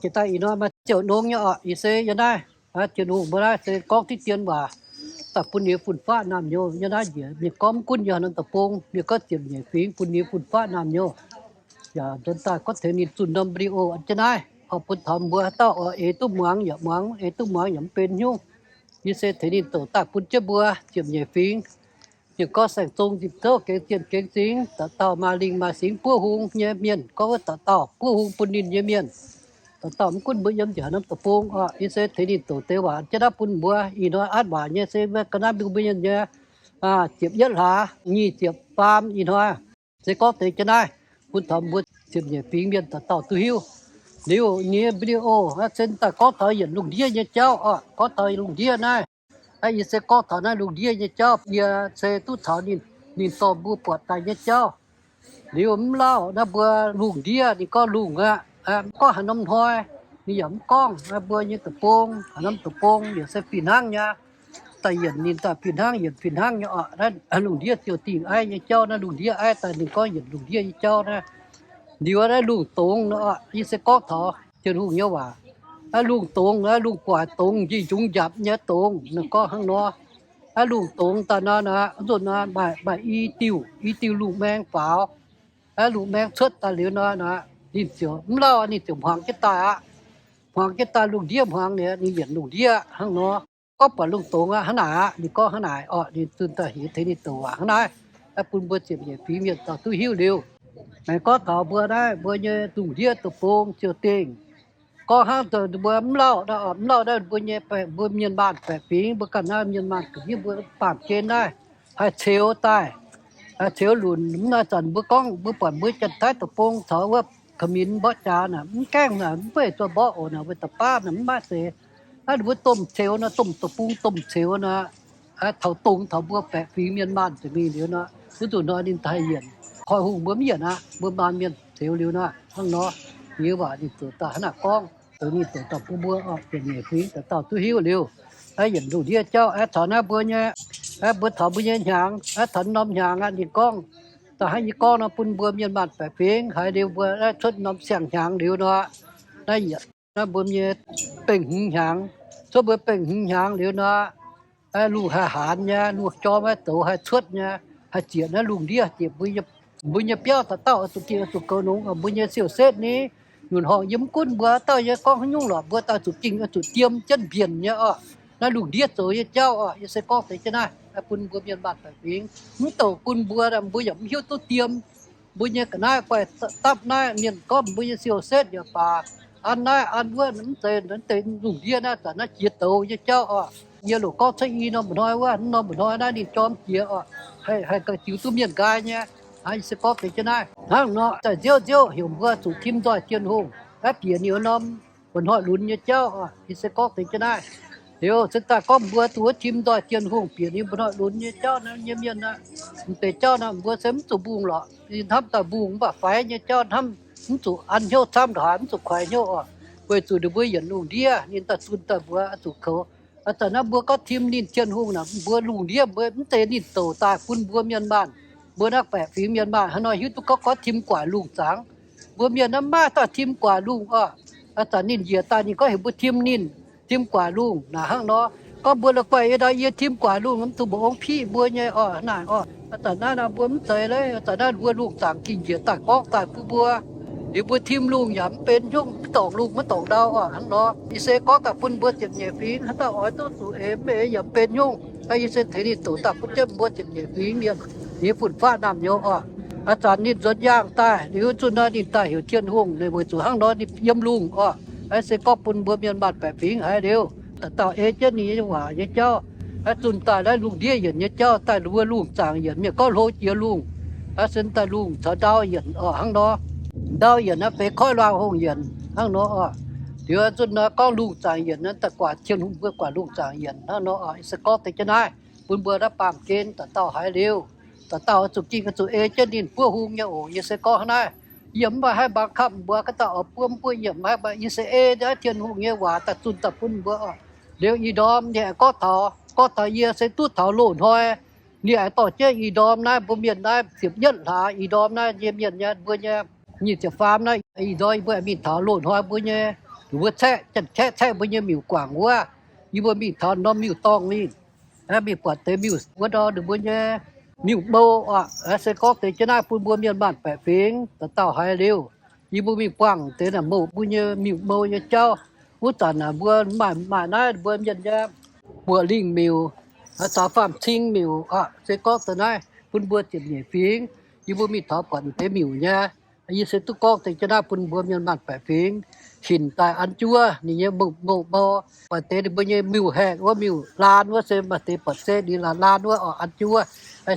Jiex daaih ih hnoi maaih ziouc nongx nyei oc. Ih se yiem naaiv, Tin-Hungh mbuo naaiv se gorngv diqv dien waac daaih bun ninh nyei fun-faqv naamh nyouz. Yiem naaiv njiec mienh gorngv mv gunv yiem haaix norm deic-bung, mienh gorngv ziepc nyeic fingx bun ninh nyei fun-faqv naamh nyouz. Yaac nzuonx daaih gorngv tengx ninh zunh norm video jienv naaiv, oix bun taux mbuo haaix dauh oix eix duqv muangx yaac muangx, eix duqv muangx yaac mv benx hnyouv. Yie se tengx ninh douc daaih bun jienv mbuo ziepc nyeic fingx. Mienh gorngv saeng-zong nzipc zouv gengx zienh gengx zingx, dauh dauh maaih lingh maaih singx buov hung nyei mienh, gorngv wuov dauh dauh buov hung bun ninh nyei mienh. Dauh dauh mv gunv mbuo yiem njiec haaix norm deic-bung oc, yie se tengx ninh douc deix waac jienv naaiv bun mbuo. Ih hnoi an waac nyei se ga'naaiv mingh mbuo nyei ziepc yietv hlaax nyic ziepc faam ih hnoi. Se gorngv deix jienv naaiv bun taux mbuo ziepc nyeic fingx mienh dauh dauh duqv hiuv. Liuz ninh nyei video se daaih gorngv taux yienc lungh ndiev nyei jauv oc, gorngv taux lungh ndiev naaiv. Yie se gorngv taux naaiv lungh ndiev nyei jauv, yie se duqv caux ninh, ninh dorh mbuo buatc daaih nyei jauv. Liuz mv lauh naaiv mbuo lungh ndiev ninh gorngv lungh aqv, mv gorngv haaix norm hnoi, ninh yaac mv gorngv. Naaiv mbuo nyei deic-bung, haaix norm deic-bung yaac se fih hnangv nyei. Daaih yienc ninh daaih fih hnangv, yienc fih hnangv nyei oc. Naaiv lungh ndiev ziouc dingh aiv nyei jauv, naaiv lungh ndiev aiv daaih ninh gorngv yienc lungh ndiev nyei jauv naaiv. Liuz naaiv lungh dongz nor, yie se gorngv taux Tin-Hungh nyei waac. Naaiv lungh dongz, naaiv lungh guaaic dongz, njing njungx njapc nyei dongz, ninh gorngv hnangv nor. Naaiv lungh dongz daaih nor, nzunc nor maaih, maaih i diuh, i diuh lungh maeng faaux. Naaiv lungh maeng cuotv daaih liuz nor, ninh ziouc mv lauh, ninh ziouc hmuangx jienv daaih aqv. Hmuangx jienv daaih lungh ndiev hmuangx liuz, ninh yienc lungh ndiev hnangv nor. Gorngv buatc lungh dongz aqv, hnangv naaic aqv, ninh gorngv hnangv naaic oc. Ninh zunh daaih heuc tengx ninh douc waac hnangv naaiv, bun mbuo ziepc nyeic fingx mienh dauh duqv hiuv liuz. Aengx gorngv taux mbuo naaiv mbuo nyei lungh ndiev deic-bung ziouc dingh. Gorngv hnangv mbuo mv lauh, mv lauh naaiv mbuo nyei, mbuo mienh maanh baeqc fingx, mbuo ganh naaiv mienh maanh ga'ndiev mbuo baamh gen naaiv haih ceux daaih, haih ceux lunc. Mv naaiv zanc mbuo gorngv mbuo buatc mbuo Janx-Taiv deic-bung caux wuov Khmer mborqv jaax naaic mv gaengh naaic mv beiv zuov mborqv oc naaic, weic da'baav naaic mv maaih seix. Naaiv ninh mbuo domh ceux nor, domh deic-bung domh ceux nor, taux dongz taux mbuo baeqc fingx mienh maanh ziepc mingh liuz nor, wuov nzunc hnoi ninh daaih yienc, koiv hungh mbuo mv yienc aqv, mbuo maanh mienh ceux liuz nor hnangv nor. Yie waac ninh ziouc daaih hnangv naaic gorngv, zoux ninh ziouc daaih bun mbuo ziepc nyeic fingx dauh dauh duqv hiuv liuz, naaiv yienc lungh ndiev jauv. Aeqv, taux naaiv mbuo nyei, aeqv, mbuo taux mbuo nyei hnyangx, aeqv, taux norm hnyangx aqv, ninh gorngv, da'hnangv yie gorngv nor, bun mbuo mienh maanh baeqc fingx haiz liuz mbuo naaiv cuotv norm siang-hnyangx liuz nor, naaiv yietc naaiv mbuo nyei bengh hmz hnyangx, cuotv mbuo bengh hmz hnyangx liuz nor, lungh haih haanz nyei, lungh jorm haih douz haih cuotv nyei, haih zieqc naaiv lungh ndiev, zieqc mbuo nyei biauv dauh dauh oix zuqc gengh oix zuqc goux nongx, mbuo nyei siou-setv ni, nyunc horngc yie mv gunv mbuo dauh yie gorngv haaix nyungc lorqc, mbuo daaih zuqc gengh oix zuqc diem jienv mbienc nyei oc. Naaiv lungh ndiev zoux nyei jauv oc. Yie se gorngv deix jienv naaiv bun mbuo mienh maanh baeqc fingx, mv douc bun mbuo, mbuo yaac mv hiuv duqv diem. Mbuo nyei ga'naaiv guaih dapv naaiv, mienh gorngv mbuo nyei siou-setv yaac baac, an naaiv an wuov, mv zeiz deix lungh ndiev naaiv zanc naaiv jiex douz nyei jauv oc. Yie loc gorngv cuotv i norm mba'hnoi wuov, norm mba'hnoi naaiv ninh jorm jiex oc. Haih gauh jiux duqv mienh nqaai nyei. Yie se gorngv deix jienv naaiv hnangv nor, daaih nziouv nziouv heuc mbuo zuqc tim nzoih Tin-Hungh, naaiv bieqc ninh norm mba'hnoi lunx nyei jauv oc. Yie se gorngv deix jienv naaiv. Liuz se daaih gorngv mbuo duqv wuov tim nzoih Tin-Hungh bieqc ninh mba'hnoi lunx nyei jauv naaiv nyei mienh aqv, m'deix jauv naaiv mbuo se mv zuqc mbungh lorqc. Hnamv daaih mbungh mv baac faix nyei jauv hnamv, mv zuqc an hnyouv camv ndongc haaix, mv zuqc kuaix hnyouv oc. Weic zuqc ninh mbuo yienc lungh ndiev, ninh daaih zunh daaih mbuox oix zuqc koux. Ih zanc naaiv mbuo gorngv tim ninh Tin-Hungh naaic, mbuo lungh ndiev mbuo mv zeiz ninh douc daaih bun mbuo mienh maanh. Mbuo naaiv baeqc fingx mienh maanh haaix nor hiuv duqv gorngv, gorngv tim guaax lungh zaangc. Mbuo mienh naaiv maiv dauh tim guaax lungh oc. Ih zanc ninh njiec daaih ninh gorngv heuc mbuo tim ninh, tim guaax lungh naaic hnangv nor. Gorngv mbuo la'guaih yie ndau yie tim guaax lungh, mv zuqc mbuo ong piqv mbuo nyei oc naaic oc. Ih zanc naaiv nor mbuo mv zeiz leiz, ih zanc naaiv mbuo lungh zaangc ging njiec daaih gorngv daaih bun mbuo. Liuz mbuo tim lungh yaac mv benx hnyouv, mv dorngc lungh maiv dorngc ndau oc hnangv nor. Yie se gorngv daaih bun mbuo ziepc nyeic fingx haaix dauh oix duqv zuqc eix mv eix yaac mv benx hnyouv. Naaiv yie se tengx ninh douc daaih bun jienv mbuo ziepc nyeic fingx mienh nyei fun-faqv naamh nyouz oc. Ih zanc ninh nzuonx yaangh daaih liuz zunh nor ninh daaih heuc Tin-Hungh, weic zuqc hnangv nor ninh yiem lungh oc. Naaiv se gorngv bun mbuo mienh maanh baeqc fingx haiz liuz, dauh dauh ei jienv ninh nyei waac nyei jauv. Naaiv zunh daaih naaiv lungh ndiev yienc nyei jauv daaih mbuo lungh zaangc yienc, mienh gorngv hlo jiex lungh. Naaiv se daaih lungh caux ndau yienc oc hnangv nor. Ndau yienc naaiv feix koiv luangh hungh yienc hnangv nor oc. Liuz zunh nor gorngv lungh zaangc yienc naaiv daaih guaax Tin-Hungh mbuo guaax lungh zaangc yienc hnangv nor oc. Yie se gorngv deix jienv naaiv bun mbuo naaiv baamh gen dauh dauh haiz liuz, dauh dauh oix zuqc gengh oix zuqc ei jienv ninh buov hung nyei oc. Yie se gorngv hnangv naaiv. Yie mv baac haih mangc kamv mbuo ga'dauh oix buov mv buov, yie mv haih, mv baac yie se ei ndiev Tin-Hungh nyei waac daaih zunh daaih bun mbuo oc. Liuz ih ndorm ninh aengx gorngv taux, gorngv taux yie se duqv taux loz-hnoi ninh aengx dorh jienv ih ndorm naaiv mbuo mienh naaiv ziepc yietv hlaax ih ndorm naaiv nyei mienh nyei, mbuo nyei nyic ziepc faam naaiv ih ndorm mbuo aengx mingh taux loz-hnoi mbuo nyei ninh mbuo caeqv, janx-kaeqv caeqv mbuo nyei miuc guangc wuov. Yie mbuo mingh taux norm miuc-dorngh mingh, mingh buatc deix miuc wuov ndau ninh mbuo nyei miuc-mou oc. Se gorngv deix jienv naaiv bun mbuo mienh maanh baeqc fingx dauh dauh haiz liuz, yie mbuo mingh buangh deix naaic mouc mbuo nyei miuc-mou nyei jauv. Wuov zanc naaic mbuo maaih, maaih naaiv mbuo mienh nyei buoqc lingh miuc, caux faam-cing miuc oc. Se gorngv deix naaiv bun mbuo ziepc nyeic fingx, yie mbuo mingh taux buatc deix miuc nyei. Yie se duqv gorngv deix jienv naaiv bun mbuo mienh maanh baeqc fingx hinc daaih an jienv wuov ninh nyei mouc, mouc-mou. Buatc deix ninh mbuo nyei miuc-haengh wuov, miuc-laan wuov se maaih deix buatc se ninh laanh laan wuov oc, an jienv wuov.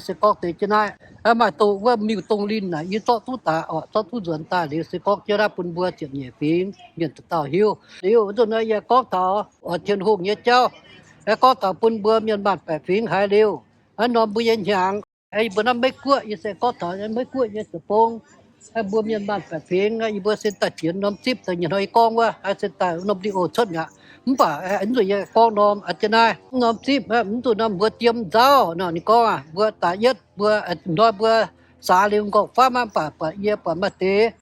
Se gorngv deix jienv naaiv, maaih dongh wuov miuc-dongh linh naaic yie zorqv duqv daaih oc, zorqv duqv nzuonx daaih liuz se gorngv jienv naaiv bun mbuo ziepc nyeic fingx mienh dauh dauh hiuv. Liuz zuqc naaiv yie gorngv taux Tin-Hungh nyei jauv, gorngv taux bun mbuo mienh maanh baeqc fingx haiz liuz, norm mbuo nyei hnyangx, yie mbuo naaiv Meiv Guoqv, yie se gorngv taux Meiv Guoqv nyei deic-bung, mbuo mienh maanh baeqc fingx, yie mbuo se daaih jiex norm zipv daaih nyei hnoi yie gorngv wuov, se daaih norm video cuotv mi'aqv. Mv baac mv zuqc yie gorngv norm, aa, jienv naaiv norm zipv, mv zuqc norm mbuo diem nzauv nor, ninh gorngv aac, mbuo da'yietv mbuo, hnoi mbuo saax liuz nqorngv famv, mv baac buatc yie buatc maaih deix,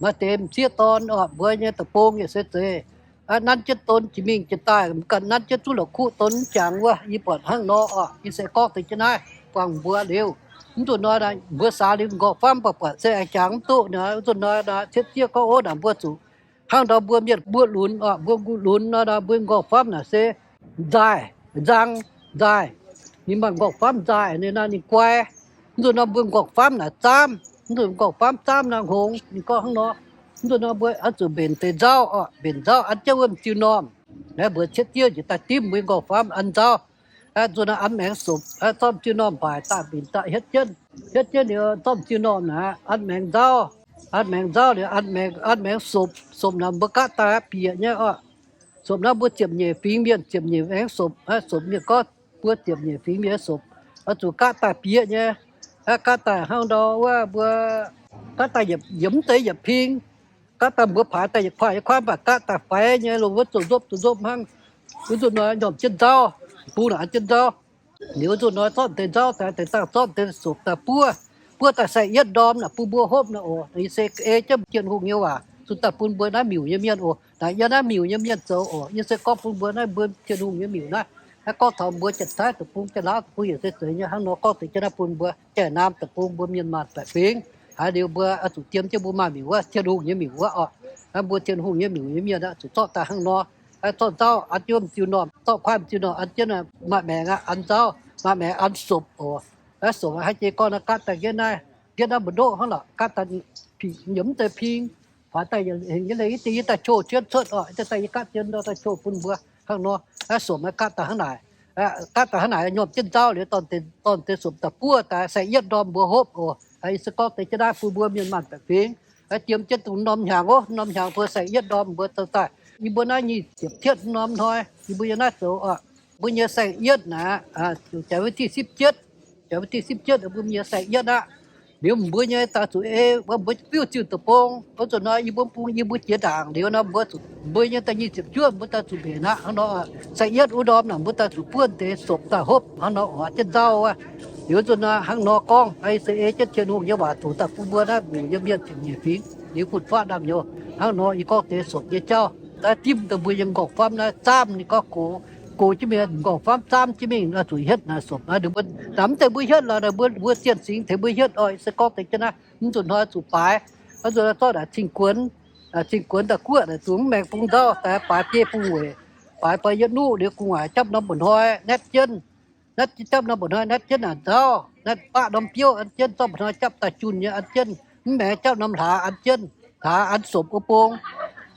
maaih deix m'sieqv dorn oc, mbuo nyei deic-bung yaac se zeiz nanv jienv don jiex mingh jiex daaih, mv ganh nanv jienv zuqc la'kuqv don mv jangx wuov. Yie buatc hnangv nor oc, yie se gorngv deix jienv naaiv buangh mbuo liuz. Mv zuqc nor, mbuo saax liuz nqorngv famv, buatc buatc se aengx jangx mv duqv nor, mv zuqc nor, cietv zieqv gorngv, ov, naaic mbuo zuqc hnangv ndau mbuo mienh mbuo lunx oc, mbuo nqu lunx nor, mbuo nqorngv famv naaic se nzaaih, nzang, nzaaih. Ninh maaih nqorngv famv nzaaih, ninh naaiv ninh guai. Mv zuqc nor mbuo nqorngv famv naaic zaamv, mv zuqc nqorngv famv zaamv naaiv hngongx, ninh gorngv hnangv nor. Mv zuqc nor mbuo oix zuqc mbenc deix nzauv oc, mbenc nzauv an jienv wuov m'diuh normh. Naaiv mbuo cietv zieqv njiec daaih dimv mbuo nqorngv famv an nzauv. Mv zuqc nor an maengx sopc, zorqv m'diuh normh mbaaic daaih mbenc daaih hietv jienv. Hietv jienv liuz zorqv m'diuh normh naaic an maengx nzauv. An maengx nzauv liuz an maengx, an maengx sopc. Sopc naaic mbuo gaatv daaih bieqc nyei oc. Sopc naaiv mbuo ziepc nyeic fingx mienh ziepc nyeic maengx sopc. Sopc mienh gorngv mbuo ziepc nyeic fingx mienh sopc, oix zuqc gaatv daaih bieqc nyei. Gaatv daaih hnangv ndau wuov mbuo gaatv daaih yietc, yietc mv deix yietc ping. Gaatv daaih mbuo paaix daaih yietc kuaaiv yietc kuaaiv, mv baac gaatv daaih faix nyei, longc wuov zoux nzopv zoux nzopv hnangv. Wuov nzunc nor nyormh jienv nzauv, bung naaic an jienv nzauv. Liuz wuov nzunc nor zorqv deix nzauv daaih, deix dangh zorqv deix sopc daaih buov, buov daaih sai-yietv ndorm naaic bun mbuo hopv naaiv oc. Naaiv se ei jienv Tin-Hungh nyei waac zuqc daaih bun mbuo naaiv miuc nyei mienh oc. Naaiv yiem naaiv miuc nyei mienh zoux oc. Yie se gorngv bun mbuo naaiv mbuo Tin-Hungh nyei miuc naaiv, naaiv gorngv taux mbuo Janx-Taiv deic-bung, Janx-Laauv deic-bung yaac se zeiz nyei. Hnangv nor gorngv deix jienv naaiv bun mbuo Janx-Naamh deic-bung mbuo mienh maanh baeqc fingx haiz liuz mbuo oix zuqc diem jienv mbuo maaih miuc wuov, Tin-Hungh nyei miuc wuov oc. Mbuo Tin-Hungh nyei miuc nyei mienh zuqc zorqv daaih hnangv nor. Zorqv nzauv an jienv m'diuh normh, zorqv kuaaiv m'diuh normh an jienv maaih maengx aqv, an nzauv, maaih maengx an sopc oc. Sopc haiz jiex gorngv naaiv gaatv daaih njiec naaiv, njiec naaiv mbu'ndoqv hnangv lorqc, gaatv daaih yietc mv deix ping, faix daaih hengx nyei leih yie daaih, yie daaih qouh jienv cuotv oc, daaih yie gaatv jienv ndau daaih qouh bun mbuo hnangv nor. Sopc naaiv gaatv daaih hnangv naaic, gaatv daaih hnangv naaic, nyormh jienv nzauv liuz, dorn deix sopc daaih buov daaih sai-yietv ndorm mbuo hopv oc. Yie se gorngv deix jienv naaiv bun mbuo mienh maanh baeqc fingx diem jienv dongh norm hnyangx oc, norm hnyangx mbuo sai-yietv ndorm mbuo zoux daaih. Yie mbuo naaiv nyic ziepc cietv norm hnoi, yie mbuo yiem naaiv zoux oc. Mbuo nyei sai-yietv naaic, jaax wuov diuh sipv jietv, jaax wuov diuh sipv jietv mbuo nyei sai-yietv aqv. Liuz mbuo nyei daaih zuqc ei, mbuo fiuv-ziuh deic-bung, wuov zanc nor yie mbuo bung yie mbuo jiex ndaangc liuz nor, mbuo zuqc, mbuo nyei daaih nyic ziepc juov mbuo daaih zuqc mbenc aqv. Hnangv nor, sai-yietv wuov ndorm naaic mbuo daaih zuqc buov deix sopc daaih hopv hnangv nor oc, jienv nzauv wuov. Liuz wuov zanc nor hnangv nor gorngv, ei se ei jienv Tin-Hungh nyei waac doqc daaih bun mbuo naaiv miuc nyei mienh ziepc nyeic fingx liuz fun-faqv naamh nyouz. Hnangv nor yie gorngv deix sopc nyei jauv, daaih dimv dongh mbuo nyei nqorngv-famv naaiv zaamv, ninh gorngv gox, gox jienv mingh nqorngv-famv zaamv jienv mingh oix zuqc hietv naaic sopc naaiv. Ninh mbuo namx deix mbuo hietv lorqc, mbuo, mbuo zienh singx tengx mbuo hietv oc. Se gorngv deix jienv naaiv, mv zuqc hnoi zuqc baaix, mv zuqc zorqv naaic cing-guonx, cing-guonx daaih guoqv naaic, zuqc mv maengx bung nzauv daaih baaix biei bung weic, baaix fai yietv nuqv liuz gu'nguaaic japv norm mba'hnoi naetv jienv. Naetv japv norm mba'hnoi naetv jienv naaic nzauv, naetv baqv norm biouv an jienv, zorqv mba'hnoi japv daaih junh nyei an jienv, mv maengx japv norm hlaax an jienv, hlaax an sopc wuov bung,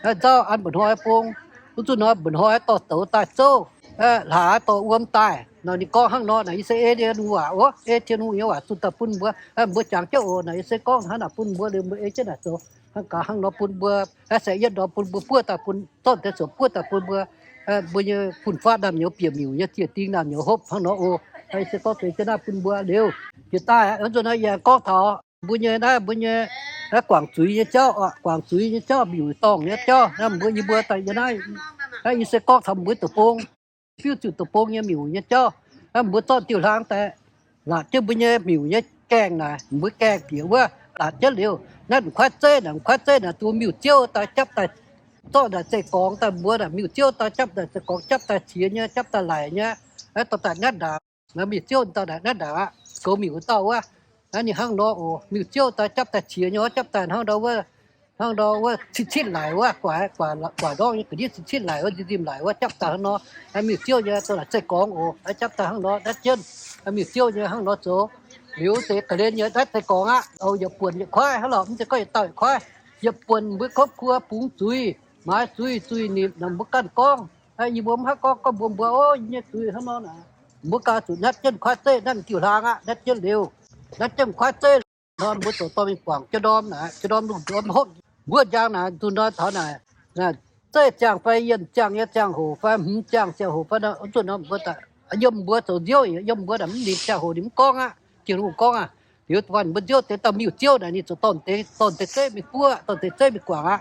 nzauv an mba'hnoi bung. Wuov zuqc hnoi mba'hnoi dorh douz daaih zouv, hlaax dorh wuom daaih. Nor ninh gorngv hnangv nor naaic, yie se ei Tin-Hungh waac oc, ei Tin-Hungh nyei waac zuqc daaih bun mbuo, mbuo jangx jienv oc. Naaic yie se gorngv hnangv naaic bun mbuo liuz mbuo ei jienv naaic zoux. Hnangv gaax hnangv nor bun mbuo, sai-yietv ndorm bun mbuo buov daaih bun, zorqv deix sopc buov daaih bun mbuo, mbuo nyei fun-faqv naamh nyouz, bieqc miuc nyei ziec-dingh naamh nyouz hopv hnangv nor oc. Yie se gorngv deix jienv naaiv bun mbuo liuz, jiex daaih wuov zanc naaiv yie gorngv taux mbuo nyei naaiv, mbuo nyei naaiv guangc zuiz nyei jauv oc, guangc zuiz nyei jauv, miuc dorngh nyei jauv. Naaiv mbuo yie mbuo daaih yie naaiv, naaiv yie se gorngv taux mbuo deic-bung, fiuv-ziuh deic-bung nyei miuc nyei jauv. Naaiv mbuo zorqv diuh hlang daaih laatc jienv mbuo nyei miuc nyei gaengh naaic, mbuo gaengh bieqc wuov laatc jienv liuz, naaiv m'kuaaiv zeiv naaic, m'kuaaiv zeiv naaic, dongh miuc-ziouv daaih japv daaih zorqv naaic zeiv-gorngx daaih mbuox naaic miuc-ziouv daaih japv naaic zeiv-gorngx japv daaih qiex nyei, japv daaih laic nyei, dorh daaih naaiv ndaangc. Miuc-ziouv daaih naaiv ndaangc aqv, goux miuc wuov dauh wuov. Naaiv ninh hnangv nor oc, miuc-ziouv daaih japv daaih qiex nyei, japv daaih hnangv nor wuov, hnangv nor wuov citv-citv laic wuov, guaax, guaax ndorngv nyei ga'ndiev citv-citv laic wuov, nzim-nzim laic wuov, japv daaih hnangv nor. Miuc-ziouv nyei dorh naaic zeiv-gorngx oc, japv daaih hnangv nor naaiv jienv. Miuc-ziouv nyei hnangv nor zoux. Liuz deix ga'hlen nyei naaiv zeiv-gorngx aqv, yietc buonc yietc kuaaiv hnangv lorqc, mv zeiz gorngv yietc dauh yietc kuaaiv. Yietc buonc mbuo kouv kuo bungx zuiz, maaiz zuiz, zuiz nimc naaic mbuo ganh gorngv. Yie mbuo mv haih gorngv, gorngv mbuox mbuo, o, yie nyei zuiz hnangv nor naaic. Mbuo ganh zuqc natv jienv kuaaiv zeiv, natv diuh hlaang aqv, natv jienv liuz, natv jienv kuaaiv zeiv nor, mbuo zoux dorh mingh guangc jienv norm naaic, jienv norm lungh ndorm hopv mbuov njang naaic, zuqc nor taux naaic, zeiv ziangh fai yienh ziangh nyei ziangh hoc fai hmz ziangh ziangh hoc fai nor, zuqc nor mbuo yiem mbuo zoux nziouv, yiem mbuo naaic mv ninh ziangh hoc ninh mv gorngv aqv. Tin-Hungh gorngv aqv. Liuz mbuo nziouv deix dauh miuc-ziouv naaic ninh zoux dorh deix, dorh deix zeiv mingh buov, dorh deix zeiv mingh guangc aqv.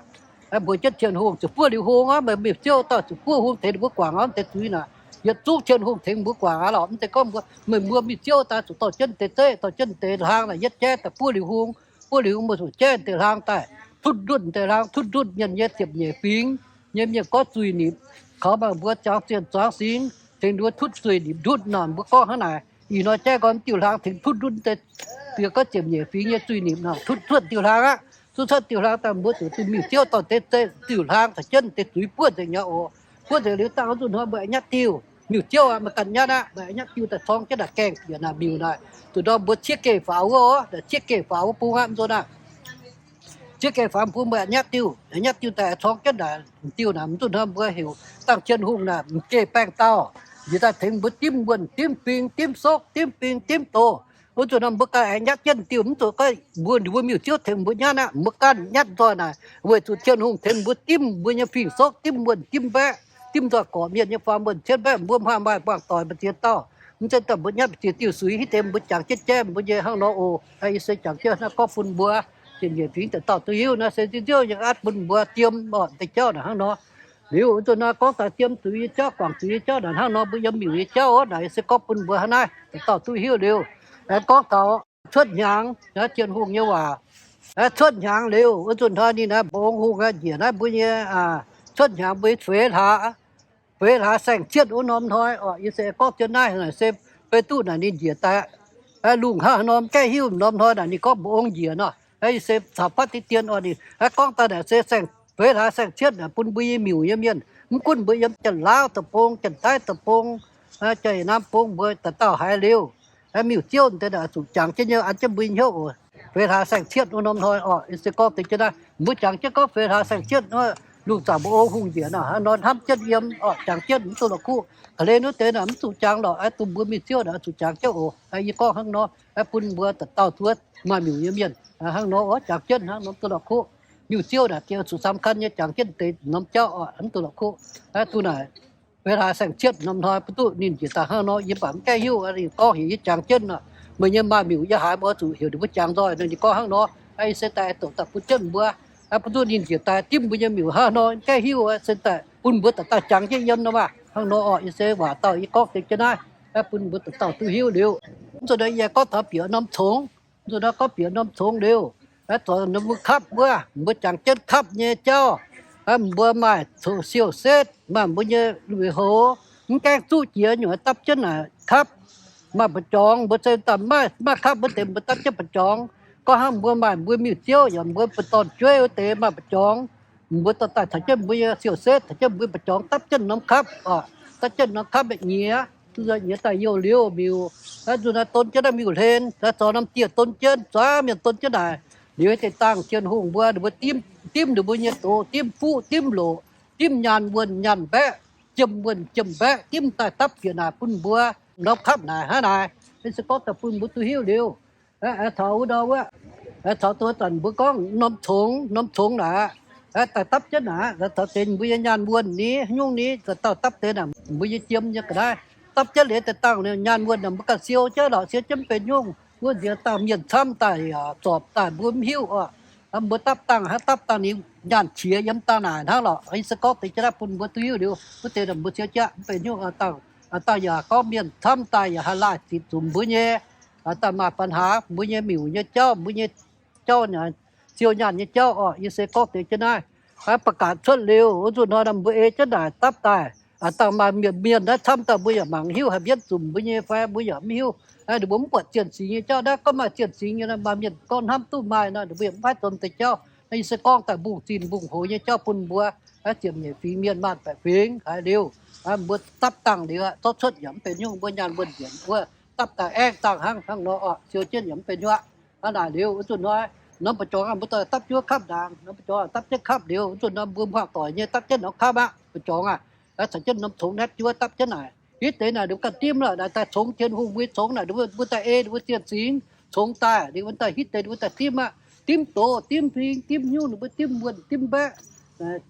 Mbuox jienv Tin-Hungh zuqc buov liuz hung aqv, meih miuc-ziouv dauh zuqc buov hung tengx ninh mbuo guangc aqv, deix zuiz naaic. Yietc zungv Tin-Hungh tengx mbuo guangc aqv lorqc, mv zeiz gorngv mbuo, meih mbuo miuc-ziouv daaih zuqc dorh jienv deix zeiv, dorh jienv deix hlaang naaic yietv jaiv daaih buov liuz hung. Buov liuz hung mbuo zuqc jaiv deix hlaang daaih, tutv ndutv deix hlaang, tutv ndutv mienh nyei ziepc nyeic fingx nyei mienh gorngv zuiz-nipc. Kaux maaih mbuo jangx zienh zuangx singx tengx ninh mbuo tutv zuiz-nipc ndutv nor, mbuo gorngv hnangv naaic. Ih hnoi jaiv gorngv diuh hlaang tengx tutv ndutv deix, bieqc gorngv ziepc nyeic fingx nyei zuiz-nipc nor, tutv cuotv diuh hlaang aqv. Tutv cuotv diuh hlaang daaih mbuo zuqc duqv miuc-ziouv dorh deix zeiv diuh hlaang caux jienv deix zuiz buov nzengc nyei oc. Buov nzengc liuz dangh zuqc hnoi mbuo nyatv diuh, miuc-ziouv aqv, meih ganh nyatv aqv, meih nyatv diuh daaih corng jienv naaic gaengh bieqc naaic miuc naaic. Zuqc nor mbuo ciev geh faaux wuov oc, ciev geh faaux wuov bung aqv, mv nzunc aqv. Ciev geh faaux bung mbuo nyatv diuh, nyatv diuh daaih corng jienv naaic diuh naaic, mv zuqc hnoi mbuo heuc dangh Tin-Hungh naaic m'geh baengh dauh njiec daaih tengx mbuo dimv wuonh, dimv fing, dimv sokv, dimv fing, dimv doz. Wuov zuqc nor mbuo ganh aengx nyatv jienv diuh, mv zuqc gorngv mbuo, mbuo miuc-ziouv tengx mbuo nyatv aqv. Mbuo ganh nyatv nzoih naaic weic zuqc Tin-Hungh tengx mbuo dimv mbuo nyei fing-sokv, dimv wuonh, dimv mbaeqv, dimv nzoih gorqv mienh nyei faam wuonh cietv mbaeqv, mbuo mv haih maaih buangh doic mbu'ziex dauh. Mv zeiz daaih mbuo nyatv mbu'ziex diuh suix hitv deix mbuo jangx jienv jaiv mbuo nyei hnangv nor oc. Yie se jangx jienv naaiv gorngv bun mbuo ziepc nyeic fingx dauh dauh duqv hiuv naaiv se nziouv nyei atv bun mbuo diem orqc deix jauv naaic hnangv nor. Liuz zuqc naaiv gorngv daaih diem zuiz nyei jauv, guangc zuiz nyei jauv naaic hnangv nor, mbuo yiem miuc nyei jauv naaic se gorngv bun mbuo hnangv naaiv dauh dauh duqv hiuv liuz, aengx gorngv taux cuotv hnyangx, Tin-Hungh nyei waac. Cuotv hnyangx liuz wuov nzunc hnoi ninh naaiv mba'ong hungh njiec naaiv mbuo nyei cuotv hnyangx mbuo nyei feix hlaax, feix hlaax saeng-cietv wuov norm hnoi orqc. Yie se gorngv jienv naaiv naaic se Beiv Duqv naaic ninh njiec daaih lungh hnangv haaix norm gaeqv hiuv. Norm hnoi naaic ninh gorngv mba'ong njiec nor, yie se caux fatv deix dien orqc, ninh gorngv daaih naaic se saeng, feix hlaax saeng-cietv naaic bun mbuo nyei miuc nyei mienh, mv gunv mbuo yiem Janx-Laauv deic-bung, Janx-Taiv deic-bung, Janx-Naamh Bung, mbuo dauh dauh haiz liuz, miuc-ziouv deix naaic zuqc jangx jienv nyei an jienv mbuo nyei hnyouv oc. Feix hlaax saeng-cietv wuov norm hnoi orqc, yie se gorngv deix jienv naaiv, mbuo jangx jienv gorngv feix hlaax saeng-cietv wuov, lungh zaangc mba'ong hungh njiec naaic hnangv nor hnamv jienv yiem orqc, jangx jienv mv duqv la'kuqv. Ga'hlen wuov deix naaic mv zuqc jangx lorqc, duqv mbuo miuc-ziouv naaic zuqc jangx jienv oc. Yie gorngv hnangv nor, bun mbuo dauh dauh zuov maaih miuc nyei mienh hnangv nor oc, jangx jienv hnangv nor mv duqv la'kuqv. Miuc-ziouv naaic ziouc zuqc สำคัญ nyei jangx jienv deix norm jauv oc, mv duqv la'kuqv. Duqv naaic feix hlaax saeng-cietv norm hnoi bun duqv ninh njiec daaih hnangv nor, yie mv baac mv gaengh hiuv. Ninh gorngv heuc yie jangx jienv nor, meih nyei maaih miuc yie haiz mbuo zuqc heuc ninh mbuo jangx nzoih nor, ninh gorngv hnangv nor. Yie se daaih doqc daaih bun jienv mbuo, bun duqv ninh njiec daaih dimv mbuo nyei miuc hnangv nor, mv gaengh hiuv. Se daaih bun mbuo dauh dauh jangx jienv yiem nor maah. Hnangv nor orqc, yie se waac dauh yie gorngv deix jienv naaiv, bun mbuo dauh dauh duqv hiuv liuz, mv zuqc nor yie gorngv taux bieqc norm congx. Mv zuqc nor gorngv bieqc norm congx liuz, zoux norm mbuo kapv wuov, mbuo jangx jienv kapv nyei jauv. Mbuo maaih siou-setv, maaih mbuo nyei lui-houx, mv gaengh zuqv jiex nyungc dapv jienv naaic kapv. Maaih mba'jorngx mbuo se daaih maiv maaih kapv wuov deix mbuo dapv jienv mba'jorngx. Gorngv hnangv mbuo maaih mbuo miuc-ziouv yaac mbuo mbu'ndorn-jueiv wuov deix maaih mba'jorngx, mbuo dorh daaih caux jienv mbuo nyei siou-setv, caux jienv mbuo mba'jorngx dapv jienv norm kapv oc. Dapv jienv norm kapv nyiex, nyiex daaih youh liuz miuc, zuqc naaiv don jienv naaiv miuc-hlen, zorc norm dieh don jienv, zuangx mienh don jienv naaic. Liuz deix dangh Tin-Hungh mbuo, ninh mbuo dimv, dimv ninh mbuo nyei doz, dimv fuqv, dimv loqc, dimv nyaanh wuonh nyaanh mbaeqv, jiem wuonh jiem mbaeqv, dimv daaih dapv bieqc naaic bun mbuo norm kapv naaic hnangv naaic. Se gorngv daaih bun mbuo duqv hiuv liuz, taux wuov nor wuov, taux duqv zanc mbuo gorngv norm congx, norm congx naaic, daaih dapv jienv naaic, taux deix mbuo nyei nyaanh wuonh ni, nyungc ni, dauh dauh dapv deix naaic mbuo nyei jiem nyei ga'naaiv. Dapv jienv liuz deix dangh nyaanh wuonh naaic mbuo ganh siou jienv lorqc, siou jienv mv benx nyungc. Wuov nziex dangh mienh camv daaih yaac zorpc daaih mbuo mv hiuv oc. Mbuo dapv dangh hnangv dapv dangh ninh nyaanh qiex yiem dangh naaic hnangv lorqc. Yie se gorngv deix jienv naaiv bun mbuo duqv hiuv liuz, wuov deix naaic mbuo siou jienv mv benx nyungc. Dangh yaac gorngv mienh camv daaih yaac haih laih zitc zuqc mbuo nyei, daaih maaih ปัญหา mbuo nyei miuc nyei jauv, mbuo nyei jauv, siou nyaanh nyei jauv oc. Yie se gorngv deix jienv naaiv. Aa, ประกาศ cuotv liuz, wuov nzunc hnoi mbuo ei jienv naaic dapv daaih. Aa, dangh maaih mienh, mienh naaiv camv daaih mbuo yaac mangc hiuv, haih mbienv zunc mbuo nyei fai mbuo yaac mv hiuv. Aa, ninh mbuo mv buatc zien singx nyei jauv naaiv, gorngv maaih zien singx nyei, maaih mienh gorngv hnamv duqv maaih nor, ninh mbuo yaac mv paaiv zoux deix jauv. Naaiv yie se gorngv daaih mbungh zinh mbungh hoz nyei jauv bun mbuo. Aa, ziepc nyeic fingx mienh maanh baeqc fingx haiz liuz, aa, mbuo dapv dangh liuz, zorqv cuotv yaac mv benx nyungc, mbuo nyaanh mbuo nzienc wuov dapv daaih aengv dangh hnangv, hnangv nor orqc, siou jienv yaac mv benx nyungc. Hnangv naaic liuz, wuov nzunc hnoi, norm ba'jorngx mbuo dapv juov kapv ndaangc, norm ba'jorngx dapv jienv kapv liuz, wuov nzunc norm mbuo hmuangx doic nyei dapv jienv norm kapv aqv. Ba'jorngx aac, caux jienv norm congx naetv juov dapv jienv naaic. Hitv deix naaic ninh mbuo ganh dimv lorqc, naaic daaih congx Tin-Hungh mbuo nyei congx naaic, ninh mbuo daaih ei ninh mbuo zien singx congx daaih, ninh mbuo daaih hitv deix ninh mbuo daaih dimv aqv. Dimv doz, dimv fing, dimv hnyunv, ninh mbuo dimv wuonh, dimv mbaeqv,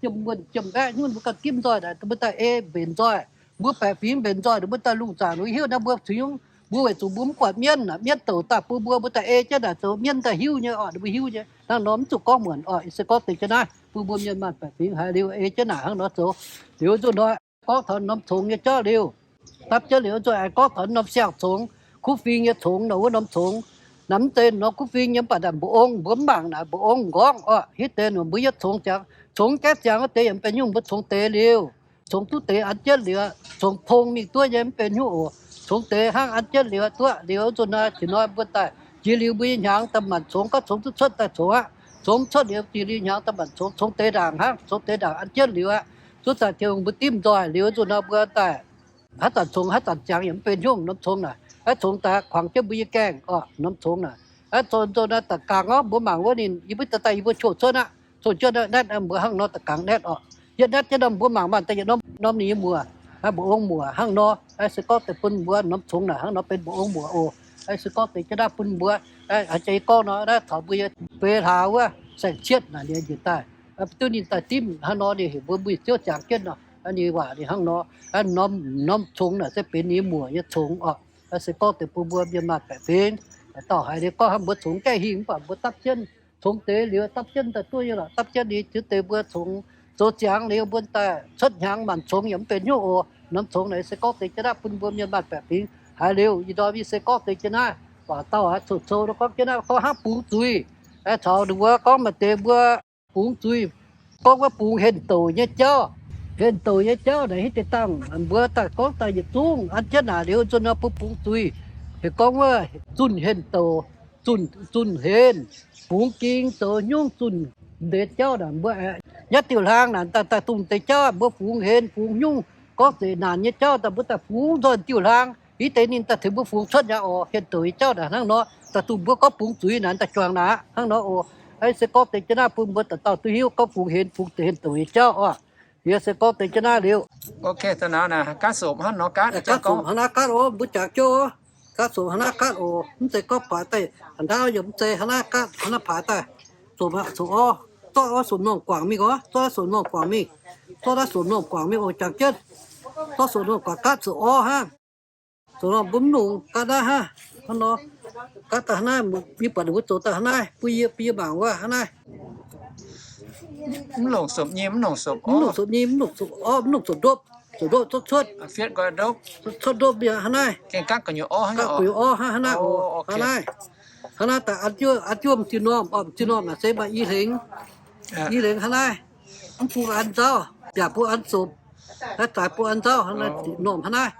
jiem wuonh, jiem mbaeqv hnyunv, mbuo ganh dimv nzoih naaic, mbuo daaih ei mbenc nzoih. Mbuo baeqc fingx mbenc nzoih, ninh mbuo daaih lungh zaangc ninh mbuo hiuv naaiv mbuo cingx nyungc. Mbuo weic zuqc mbuo mv buatc mienv, mienv douc daaih bun mbuo, mbuo daaih ei jienv naaic zoux mienv daaih hiuv nyei orqc, ninh mbuo hiuv nyei. Hnangv nor mv zuqc gorngv muonc orqc, se gorngv deix jienv naaiv bun mbuo mienh maanh baeqc fingx haiz liuz ei jienv naaic hnangv nor zoux. Liuz nzunc hnoi gorngv taux norm congx nyei jauv liuz, dapv jienv liuz nzunc aengx gorngv taux norm siang-congx, kuv fing nyei congx nor, wuov norm congx. Naaiv mv zeiz norm kuv fing nyei, mv baac naaic mbu'ong, mbuo mv mangc naaic mbu'ong m'nqorngv orqc. Hitv deix ninh mbuo yietv congx ziangx, congx gaeqv ziangx wuov deix yaac mv benx nyungc, mbuo congx deix liuz, congx duqv deix an jienv liuz, congx pong mingh duqv nyei mv benx nyungc oc. Congx deix hnangv an jienv liuz duqv liuz nzunc naaiv, ih hnoi mbuo daaih jiex liuz mbuo nyei hnyangx daaih manc congx, gorngv congx duqv cuotv daaih congx aqv. Congx cuotv liuz jiex liuz hnyangx daaih manc congx, congx deix ndaangc hnangv, congx deix ndaangc an jienv liuz aqv. Zuov daaih Tin-Hungh mbuo dimv nzoih liuz nzunc naaiv mbuo daaih haaix zanc congx haaix zanc ziangx yaac mv benx nyungc norm congx naaic. Haaix congx daaih kuangx jienv mbuo nyei gaengh orqc, norm congx naaic. Aa, zoux nzunc naaiv da'gangx orqc, mbuo mangc wuov ninh, yie mbuo daaih daaih yie mbuo qouh cuotv aqv, qouh cuotv naetv, mbuo hnangv nor da'gangx naetv orqc. Yietv naetv jienv norm mbuo mangc maanh daaih yietc norm, norm ninh nyei muoc, mbu'ong muoc hnangv nor. Se gorngv deix bun mbuo norm congx naaic hnangv nor benx mbu'ong muoc oc. Se gorngv deix jienv naaiv bun mbuo, haaix jiex gorngv nor naaiv taux mbuo nyei feix hlaax wuov saeng-cietv naaic ninh njiec daaih, duqv ninh daaih dimv hnangv nor ninh heuc mbuo mbuo nyei ziouv ziangx jienv nor, ninh waac ninh hnangv nor. Norm, norm congx naaic se benx ninh nyei muoc nyei congx orqc. Se gorngv deix bun mbuo mienh maanh baeqc fingx, dauh haiz liuz gorngv hnangv mbuo congx gaeqv hingh mv baac mbuo dapv jienv congx deix liuz dapv jienv daaih duqv nyei lorqc, dapv jienv liuz ziux deix mbuo congx zoux ziangx liuz mbuo daaih cuotv hnyangx maanc congx yaac mv benx hnyouv oc. Norm congx naaic se gorngv deix jienv naaiv bun mbuo mienh maanh baeqc fingx haiz liuz, ih ndorm yie se gorngv deix jienv naaiv, waac dauh aqv, cou-cou gorngv jienv naaiv gorngv hnangv bungx zuiz. Caux ninh mbuo gorngv maaih deix mbuo bungx zuiz, gorngv wuov bungx henh douc nyei jauv. Henh douc nyei jauv naaic hitv deix dangh mbuo daaih gorngv daaih yietc zungv an jienv naaic liuz nzunc nor mbuo bungx zuiz. Heuc gorngv wuov zunh henh douc, zunh, zunh henh, bungx ging zoux nyungc zunh deix jauv naaic mbuo aeqv, nyatv diuh hlaang naaic daaih, daaih dungx deix jauv mbuo fungx henh fungx nyungc gorngv zeiz naanc nyei jauv daaih mbuo daaih fungx nzoih diuh hlaang. Hitv deix ninh daaih tengx mbuo fungx cuotv nyei oc. Henh douc nyei jauv naaic hnangv nor, daaih dungx mbuo gorngv bungx zuiz naaic daaih juangc naaic hnangv nor oc. Se gorngv deix jienv naaiv bun mbuo dauh dauh duqv hiuv gorngv fungx henh fungx henh douc nyei jauv oc. Yie se gorngv deix jienv naaiv liuz, gaatv sopc hnangv naaiv gaatv oc, mbuo jangx jienv oc. Gaatv sopc hnangv naaiv gaatv oc, mv zeiz gorngv baaix daaih a'hndaauv yaac mv zeiz hnangv naaiv gaatv hnangv naaiv baaix daaih. Sopc aqv, sopc orv, zorqv orv sopc normh guangc mingh oc, zorqv sopc normh guangc mingh, zorqv naaiv sopc normh guangc mingh oc, jangx jienv. Zorqv sopc normh guangc gaatv sopc orv hnangv. Zoux nor mbuo mv longc gaatv naaiv hnangv, hnangv nor. Gaatv daaih hnangv naaiv, yie buatc ninh mbuo zoux daaih hnangv naaiv, bun yie, bun yie mangc wuov hnangv naaiv. Mv longc sopc nyim, mv longc sopc orv, mv longc sopc nyim, mv longc sopc orv, mv longc sopc ndopv, sopc ndopv, zorqv cuotv, zorqv ndopv mingh hnangv naaiv. Gaatv gu'nyuoz orv hnangv naaiv, hnangv naaiv. Hnangv naaiv daaih an juov, an juov m'zing normh, m'zing normh naaic se maaih i hlengx, i hlengx hnangv naaiv. Mv bung an nzauv, mbiaauc bung an sopc, naaiv zaaix bung an nzauv, hnangv naaiv normh hnangv naaiv.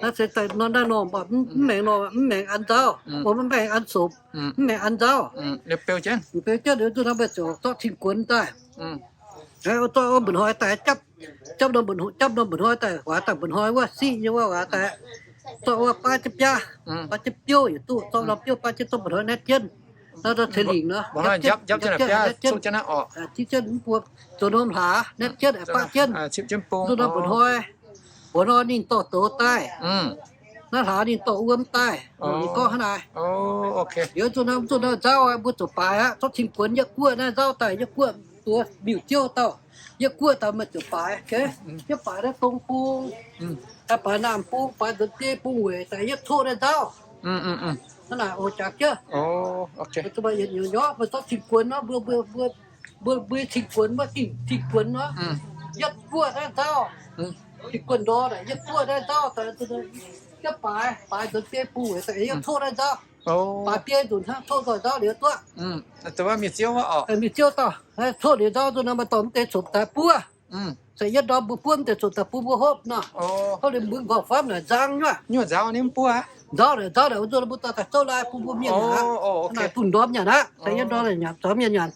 Naaiv se daaih nor naaiv normh, mv maengx normh, mv maengx an nzauv, mv maengx an sopc, mv maengx an nzauv. Beu jienv liuz nzunc hnangv mbuo ziouc zorqv cing-guonx daaih. Zorqv mba'hnoi daaih, japv norm mba'hnoi, japv norm mba'hnoi daaih, waac daaih mba'hnoi wuov siqv nyei wuov waac daaih, zorqv wuov baav jienv biaav, baav jienv biouv yietc duqv, zorqv norm biouv baav jienv zorqv mba'hnoi naetv jienv. Naaiv ceix lingc nor, naetv jienv, naetv jienv, naetv jienv, naetv jienv, mv bung zoux norm hlaax naetv jienv, baav jienv. Nzunc norm mba'hnoi, mba'hnoi ninh dorh douz daaih, naaiv hlaax ninh dorh wuom daaih. Ninh gorngv hnangv naaic. Liuz nzunc norm, nzunc norm nzauv mbuo ziouc baaix aqv. Zorqv cing-guonx yietv guoqv naaiv nzauv daaih, yietv guoqv duov miuc-ziouv dauh, yietv guoqv daaih meih ziouc baaix. Yietv baaix naaiv dong bung, baaix naamh bung, baaix nzuonx biei bung weic daaih yietv coqv naaiv nzauv. Hnangv naaic oc, jangx jienv. Meih zorqv cing-guonx nor, mbuo, mbuo, mbuo, mbuo cing-guonx, mbuo gengh cing-guonx nor, yietv guoqv naaiv nzauv. Cing-guonx ndorm naaic yietv guoqv naaiv nzauv daaih, yietv baaix, baaix nzuonx biei bung weic daaih yietv coqv naaiv nzauv. Baaix biei nzunc hnangv, tov nzoih nzauv liuz duqv. Mingh ziouv dauh, tov liuz nzauv nzunc nor maaih dorh mv deix cunc daaih buov. Se yietv ndorm mbuo buov mv deix cunc daaih bun mbuo hopv nor. Hopv liuz mbuo nqorngv famv naaic nzang nyuoqc. Nzauv naaic, nzauv naaic, wuov nzunc mbuo dorh daaih zouv lai bun mbuo mienh nyanc aqv. Naaic bun ndorm nyanc aqv. Se yietv ndorm naaic nyanc, zorqv mienh nyanc.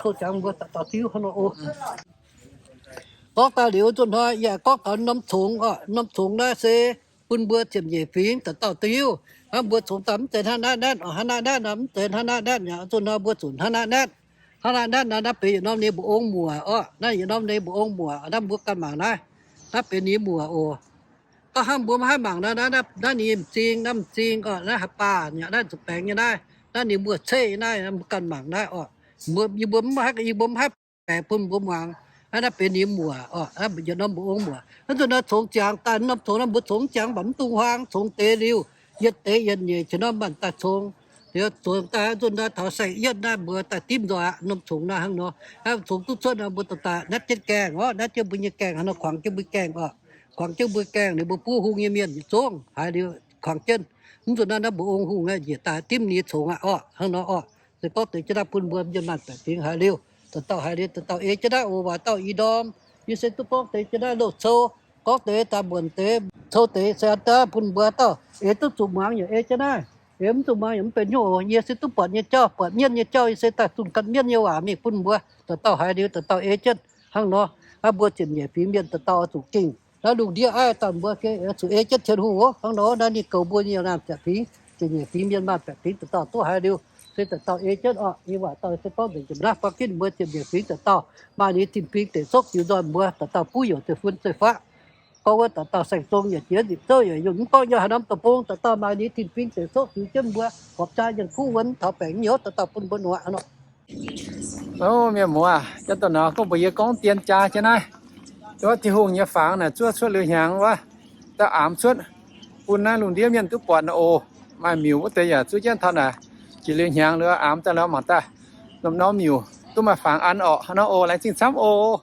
Tov jangx mbuo dauh dauh diuv hnangv nor oc. Gorngv daaih liuz nzunc hnoi yaac gorngv taux norm congx oc. Norm congx naaiv se bun mbuo ziepc nyeic fingx dauh dauh diuv. Hnangv mbuo congx daaih mv zeiz hnangv naaiv naetv oc, hnangv naaiv naetv nor mv zeiz hnangv naaiv naetv. Nzunc hnoi mbuo zunc hnangv naaiv naetv. Hnangv naaiv naetv nor, naaiv benx yietc norm ninh mbu'ong muoc oc. Naaiv yietc norm ninh mbu'ong muoc, naaiv mbuo ganh mangc naaiv. Naaiv benx ninh muoc oc. Gorngv hnangv mbuo maiv haih mangc naaiv, naaiv ninh m'zing, naaiv m'zing oc, naaiv haaix baah nyei, naaiv zuqc baengx nyei naaiv, naaiv ninh muoc-ceqv naaiv, mbuo ganh mangc naaiv oc. Yie mbuo mv haih, yie mbuo mv haih baeqc bun mbuo muangx. Naaiv, naaiv benx ninh muoc oc, yietc norm mbu'ong muoc. Naaiv nzunc naaiv congx ziangx daaih, norm congx naaiv mbuo congx ziangx mv baac mv dungx huaang, congx deix liuz, yietc deix yietc nyeic qiex norm mbanc daaih congx. Liuz congx daaih nzunc naaiv taux saeng-yietv naaiv mbuo daaih dimv nzoih aqv. Norm congx naaiv hnangv nor, congx duqv cuotv naaiv mbuo daaih naaiv jienv gaengh oc, naaiv jienv mbuo nyei gaengh hnangv nor, kuangx jienv mbuo gaengh oc. Kuangx jienv mbuo gaengh liuz mbuo buov hung nyei mienh yietc zungv haiz liuz kuangx jienv. Mv nzunc naaiv, naaiv mbu'ong hungh njiec daaih dimv ninh congx aqv oc, hnangv nor oc. Se gorngv deix jienv naaiv bun mbuo mienh maanh baeqc fingx haiz liuz, dauh dauh haiz liuz dauh dauh ei jienv naaiv oc. Waac dauh ih ndorm yie se duqv gorngv deix jienv naaiv loz-cou, gorngv deix daaih muonc deix, cou deix se daaih bun mbuo dauh eix duqv zuqc muangx yaac ei jienv naaiv. Eix mv zuqc muangx yaac mv benx hnyouv oc. Yie se duqv buatc nyei jauv, buatc mienv nyei jauv, yie se daaih zunh ganh mienv nyei waac mingh bun mbuo dauh dauh haiz liuz dauh dauh ei jienv hnangv nor. Naaiv mbuo ziepc nyeic fingx mienh dauh dauh zuqc gengh naaiv lungh ndiev aiv daaih mbuo gengh zuqc ei jienv Tin-Hungh oc. Hnangv nor naaiv ninh goux mbuo nyei maanh baeqc fingx, ziepc nyeic fingx mienh maanh baeqc fingx dauh dauh duqv haiz liuz, se dauh dauh ei jienv oc. Yie waac dauh se gorngv nzengc jiex naaiv, buang ginv mbuo ziepc nyeic fingx dauh dauh maaih ninh tin-fingx deic cokv ziux nzoih mbuo dauh dauh buv youc zeiv-fun zeiv-faqv. Gorngv wuov dauh dauh saeng-zong yaac jiex nzipc zouv yaac yungh, mv gorngv yiem haaix norm deic-bung dauh dauh maaih ninh tin-fingx deic cokv ziux jienv mbuo, horpc jaa yienh kuv wuonx taux baengc nyouv dauh dauh bun mbuo nor. Ov, mienh muoz, jiex daaih nor gorngv mbuox yie gorngv dien jaa jienv naaiv, wuov Tin-Hungh nyei fangx naaic zuov cuotv liuz hnyangx wuov, daaih aamx cuotv bun naaiv lungh ndiev mienh duqv buatc nor oc. Maaih miuc wuov deix yaac zuov jienv taux naaic jiex liuz hnyangx liuz aamx daaih lorz mangc daaih, norm-norm miuc duqv maaih fangx an orqc. Hnangv nor oc. Laengz zingh camv oc.